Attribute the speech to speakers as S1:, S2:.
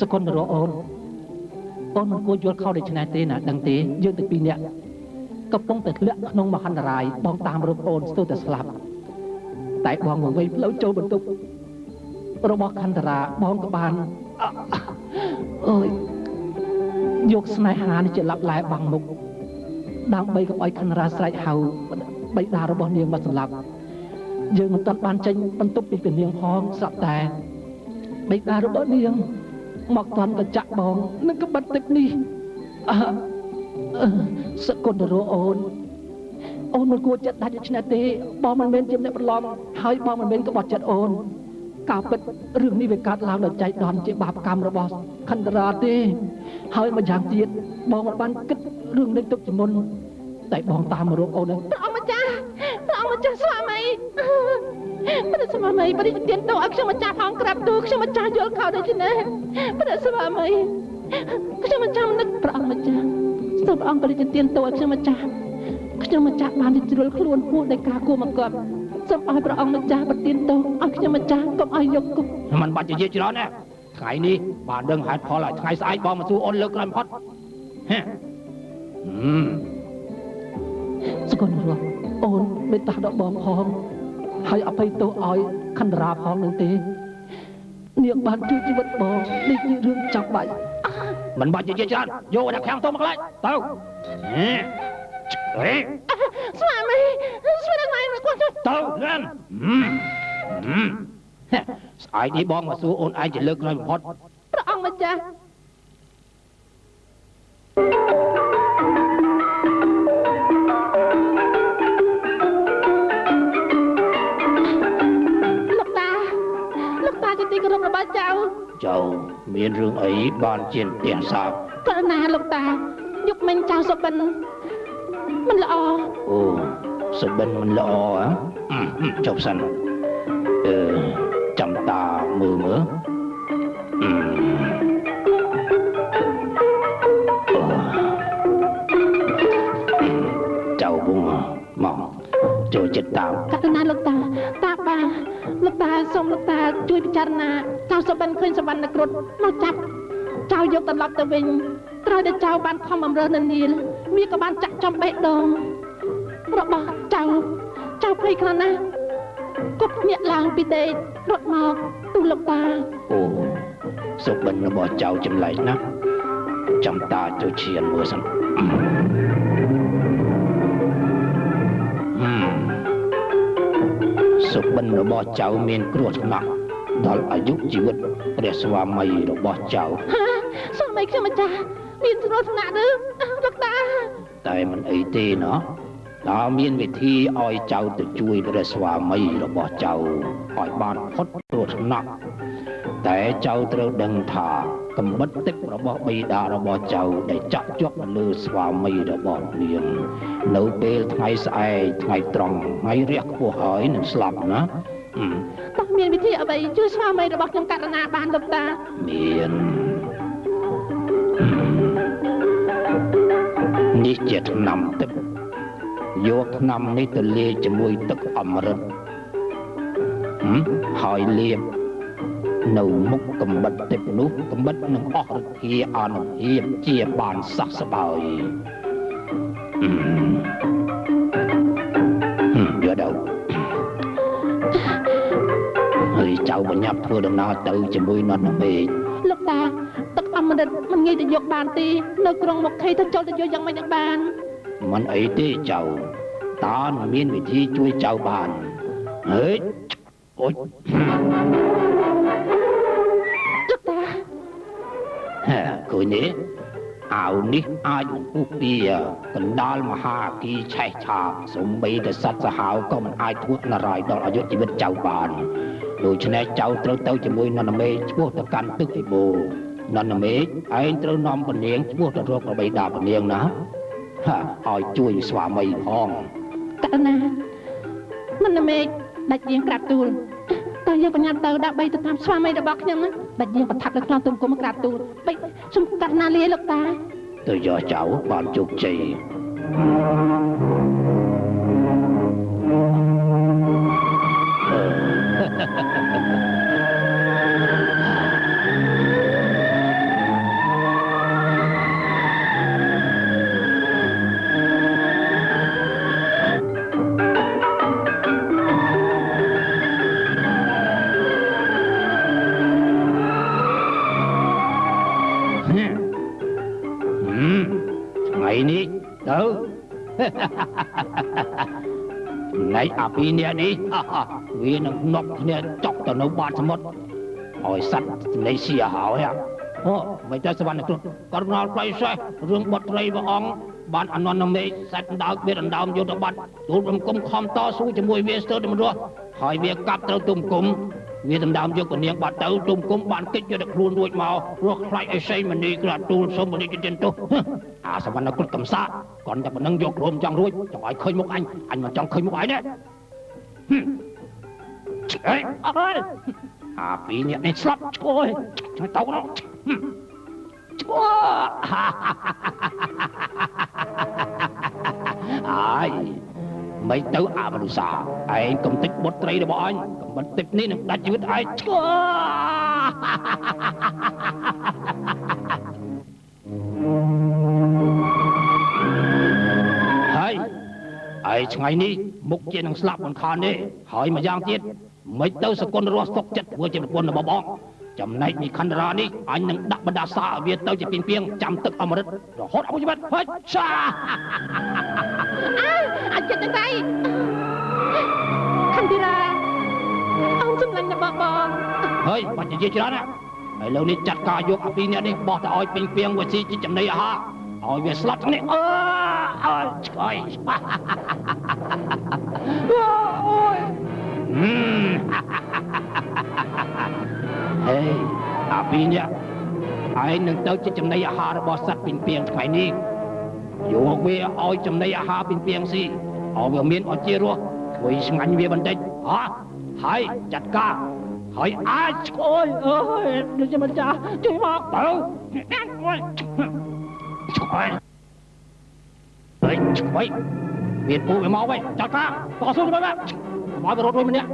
S1: សកុនរអូនអូនមិនគួរយល់ខុសដូច្នេះទេណាដឹងទេយើងទាំងពីរនាក់កំពុងតែធ្លាក់ក្នុងមហន្តរាយបងតាមរកអូនស្ទើរតែស្លាប់តែបងមកវិញផ្លូវចូលបន្ទប់របស់ខန္តារាបងក៏បានអើយយកស្នេហានេះជាឡាប់ឡែបាំងមុខដើម្បីកុំឲ្យខណ្ឌរាស្រែកហៅបិតារបស់នាងមកសម្លាប់យើងមិនទាន់បានចេញបន្ទប់ពីពនាងផងស្រាប់តែបិតារបស់នាងមកទាន់កញ្ចាក់បងនឹងក្បិតទឹកនេះសកុនរអូនអូនមិនគួរចិត្តដាច់ដូច្នេះទេបងមិនមែនជាអ្នកបន្លំហើយបងមិនមែនក្បត់ចិត្តអូនការពិតរឿងនេះវាកើតឡើងដោយចៃដន្យជាបាបកម្មរបស់ខណ្ឌរាទេហើយម្យ៉ាងទៀតបងមិនបានគិតរឿងនេះទុកជាមុនតែបងតាមរកអូននឹង
S2: ព្រះអង្គម្ចាស់ព្រះអង្គម្ចាស់ស្វាមីព្រះស្វាមីបរិទានទៅឲ្យខ្ញុំម្ចាស់ផងក្រាបទូលខ្ញុំម្ចាស់យល់ខុសដូច្នេះព្រះស្វាមីខ្ញុំម្ចាស់មិននឹកព្រះអង្គម្ចាស់សូមព្រះអង្គបរិទានទៅឲ្យខ្ញុំម្ចាស់ខ្ញុំម្ចាស់បានជ្រុលខ្លួនពោះដោយការគួមកប់សូមឲ្យព្រះអង្គម្ចាស់ប្រទានទោសឲ្យខ្ញុំម្ចាស់កុំឲ្យយកគុក
S3: មិនបាច់និយាយច្រើនណាថ្ងៃនេះបានដឹងហេតុផលឲ្យថ្ងៃស្អែកបងមកសួរអូនលើកក្រោយផុតហេ
S1: សកលរស់អូនមេត្តាដល់បងផងហើយអភ័យទោសឲ្យខណ្ឌរាផងនឹងទេនាងបានជួយជីវិតបងនេះជារឿងចាំបាច់
S3: មិនបាច់និយាយច្រើនយកដាក់ខាងទៅមកឡើយទៅហេ
S2: ស្វាមីស្វាមីគាត់
S3: ទៅលឿនស្អែកនេះបងមកសួរអូនឯងជាលើកក្រោយបំផុត
S2: ព្រះអង្គម្ចាស់លោកតាលោកតាជាទីគោរពរបស់ចៅ
S3: ចៅមានរឿងអីបានជាផ្ទះសាប
S2: ករណាលោកតាយប់មិញចៅសុបិនមិនល្អ
S3: អូសុបិនមិនល្អហ៎ចុះសិនអឺចាំតាមើលមើលចៅវងមកចូលចិត្តតាម
S2: ករណាលោកតាតាបាលោកតាសូមលោកតាជួយពិចារណាចៅសុបិនឃើញសវណ្ណគ្រុឌមកចាប់ចៅយកត្រឡប់ទៅវិញត្រូវតែចៅបានខំបំរើនៅនាលវាក៏បានចាក់ចំបេះដូងរបស់ចៅចៅភ័យខ្លាំងណាស់គប់ញាក់ឡើងពីដេករត់មកទូលោកតា
S3: អូសុបិនរបស់ចៅចម្លែកណាស់ចាំតាចូលឈានមើលសិនសុបិនរបស់ចៅមានគ្រោះថ្នាក់ដល់អាយុជីវិតព្រះស្វាមីរបស់ចៅ
S2: ស្វាមីខ្ញុំម្ចាស់មានគ្រោះថ្នាក់ឬលោកតា
S3: តែមិនអីទេណោះតើមានវិធីឲ្យចៅទៅជួយព្រះស្វាមីរបស់ចៅឲ្យបានផុតគ្រោះថ្នាក់តែចៅត្រូវដឹងថាកំបិតទឹករបស់បិតារបស់ចៅដែលចាក់ជាប់នៅលើស្វាមីរបស់នាងនៅពេលថ្ងៃស្អែកថ្ងៃត្រង់ថ្ងៃរះខ្ពស់ហើយនឹងស្លាប់ណា
S2: តោះមានវិធីអ្វីជួយស្វាមីរបស់ខ្ញុំករណាបានលោកតា
S3: មាននេះជាថ្នាំទឹកយកថ្នាំនេះទៅលាយជាមួយទឹកអម្រឹតហើយលាបនៅមុខកំបិតទឹកនោះកំបិតនឹងអស់ឫទ្ធាអានុភាពជាបានសះស្បើយយកទៅហើយចៅបញ្ញាប់ធ្វើដំណើរទៅជាមួយនន្ទមេឃ
S2: លោកតាទឹកអម្រឹតមិនងាយទៅយកបានទេនៅក្រុងមកខេទៅចូលទៅយកយ៉ាងម៉េចនឹងបាន
S3: មិនអីទេចៅតានឹងមានវិធីជួយចៅបានហេអូយ
S2: លោកតា
S3: ហេឃើញទេអាវនេះអាចនឹងពុះពីកណ្ដាលមហាអគីឆេះឆាបសំបីតែសត្វសាហាវក៏មិនអាចធ្វើអន្តរាយដល់អាយុជីវិតចៅបានដូច្នេះចៅត្រូវទៅជាមួយនន្ទមេឃឆ្ពោះទៅកាន់ទឹកពិបូរនន្ទមេឃឯងត្រូវនាំពនាងឆ្ពោះទៅរកបិតាពនាងណាឲ្យជួយស្វាមីផង
S2: ករណានន្ទមេឃដាច់យើងក្រាបទូលតើយើងបញ្ញាទៅដើម្បីទៅតាមស្វាមីរបស់ខ្ញុំណាដាច់យើងប្រថាប់លើខ្នងទុំគុំក្រាបទូលបីសូមករណាលាលោកតា
S3: ទៅយកចៅបានជោគជ័យ នេះទៅ ចំណែកអាពីរនាក់នេះ វានឹងនប់គ្នាចុកទៅនៅបាតសមុទ្រ ឲ្យសត្វចំណីស៊ីហើយ។ អូ មិនទៅសវណ្ណគ្រុឌ ករណលផ្លៃសេះ រឿងបុត្រីព្រះអង្គបានអនន្តមេឃសែតដើកវាដណ្ដើមយកទៅបាត់ ទូលបង្គំខំតស៊ូជាមួយវាស្ទើរតែមិនរស់ ហើយវាកាប់ត្រូវទុំគុំ វាដណ្ដើមយកកនាងបាត់ទៅ ទុំគុំបានកិច្ចយកតែខ្លួនរួចមក ព្រោះខ្លាចអេសីមនី ក្រាទូលសូមមនីជិនទោស។ អាសវណ្ណគ្រុឌកំសា គាត់តែប៉ុណ្ណឹងយកខ្លួនចង់រួច ចង់ឲ្យឃើញមុខអញ អញមិនចង់ឃើញមុខឯងទេ។ អេអើយ អាពីរនាក់នេះស្លាប់ ឆ្កយទៅនោះ ឆ្កអើយ មិនទៅ អមនុសាឯង កំតិចបុត្រីរបស់អញ កំបិតទឹកនេះនឹងដាច់ជីវិតឯង ឆ្កហើយឯថ្ងៃនេះមុខជានឹងស្លាប់មិនខានទេ។ ហើយម្យ៉ាងទៀត មិនទៅសកុនរស់សុកចិត្តធ្វើជាប្រពន្ធរបស់បង ចំណែកមីខណ្ឌរានេះ អញនឹងដាក់បណ្ដាសាឲ្យវាទៅជាពីងពីងចាំទឹកអមរិតរហូតអស់ជីវិត។ ហើយឆា
S2: អើអញចិត្តទាំងដៃ ខន្តិរា អូនសម្លាញ់របស់បង
S3: ហើយបាច់និយាយច្រើនណា ឥឡូវនេះចាត់ការយកអាពីរនាក់នេះបោះទៅឲ្យពេញពីងវាស៊ីជាចំណីអាហារ ឲ្យវាស្លាប់ទាំងនេះ។ អើអើឆ្កយ អូយ ហេ អាពីរនាក់ឯងនឹងទៅជាចំណីអាហាររបស់សត្វពីងពីងថ្ងៃនេះ យកវាឲ្យចំណីអាហារពីងពីងស៊ី ឲ្យវាមានអជារស់ ធ្វើឆ្ងាញ់វាបន្តិចហ៎ ហើយចាត់ការហើយ អាចឆ្កយ
S1: អើយ ដូចជាម្ចាស់ជួយមក
S3: ទៅ ឆ្កយ ហើយឆ្កយមានពូវាមកវិញ ចាត់ការតស៊ូជាមួយមក កុំឲ្យវារត់រួចម្នាក់។